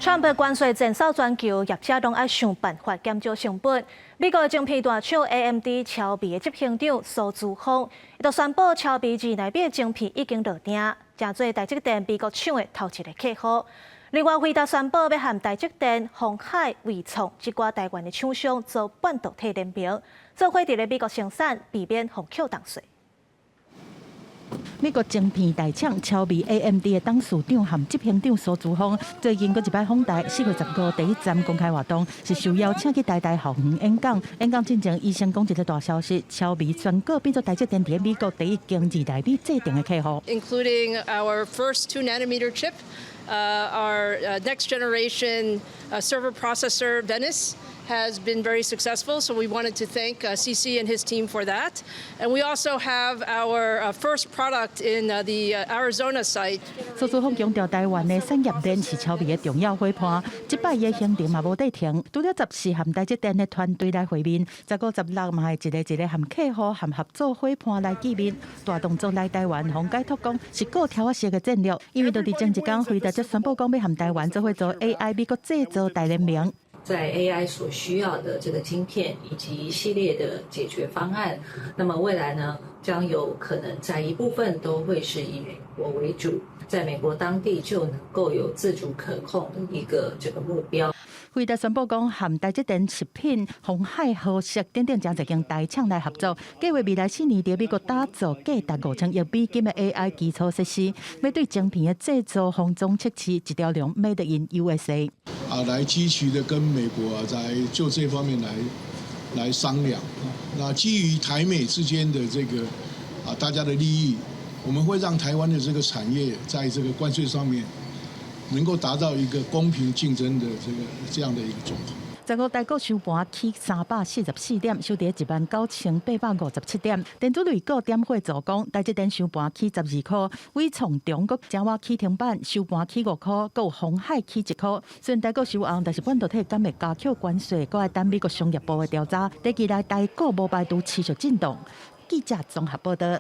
川普關稅戰掃全球，業者攏愛想辦法減少成本。美國晶片大廠 AMD 超微的執行長蘇姿豐，伊就宣布超微二納米晶片已經落訂，成做台積電美國廠的頭一個客戶。另外，輝達宣布欲和台積電、鴻海、緯創這寡台灣的廠商做半導體聯盟，做伙佇咧美國生產，避免予扣重稅。美國晶片大廠超微 AMD 的董事長和執行長蘇姿豐最近閣一擺訪台，4月15第一站公開活動是受邀請去台大校園演講。演講進前，伊先講一个大消息：超微宣告變做台積電佇美國第一間二納米製程的客戶。 Including our first 2 nanometer chip, our next generation server processor Venice has been very successful, so we wanted to thank CC and his team for that. And we also have our first product in the Arizona site. 蘇姿豐強調，台灣的產業鏈是超微的重要夥伴。這擺伊的行程嘛無佇停，除了14和台積電的團隊來會面，15、16嘛會一个一个和客戶和合作夥伴來見面。大動作來台灣，予解讀講是閣跳躍式的戰略，因為就佇前一工，輝達才宣布講欲和台灣做伙做 AI 美國製造大聯盟。在 AI 所需要的這個晶片以及一系列的解決方案，那麼未來呢，將有可能在一部分都會是以美國為主，在美國當地就能夠有自主可控的一個這個目標。輝達宣布講，和台積電、力拼、鴻海、和碩等等誠濟間大廠來合作，計劃未來4年佇美國打造價值5000億美金的 AI 基礎設施，欲對晶片的製造、封裝測試一條龍 Made in USA。啊，來積極的跟美國啊，在就這方面來商量。那基於台美之間的這個啊，大家的利益，我們會讓台灣的這個產業在這個關稅上面能夠達到一個公平競爭的這樣的一個狀況。15台股收盤起344點，收佇19,857點。電子類股點火助攻，台積電收盤起12塊，緯創中閣誠倚起停板，收盤起5塊，閣有鴻海起1塊。雖然台股收紅，但是半導體敢會加扣關稅，閣愛等美國商業部的調查。短期內台股無排除持續震盪。記者綜合報道。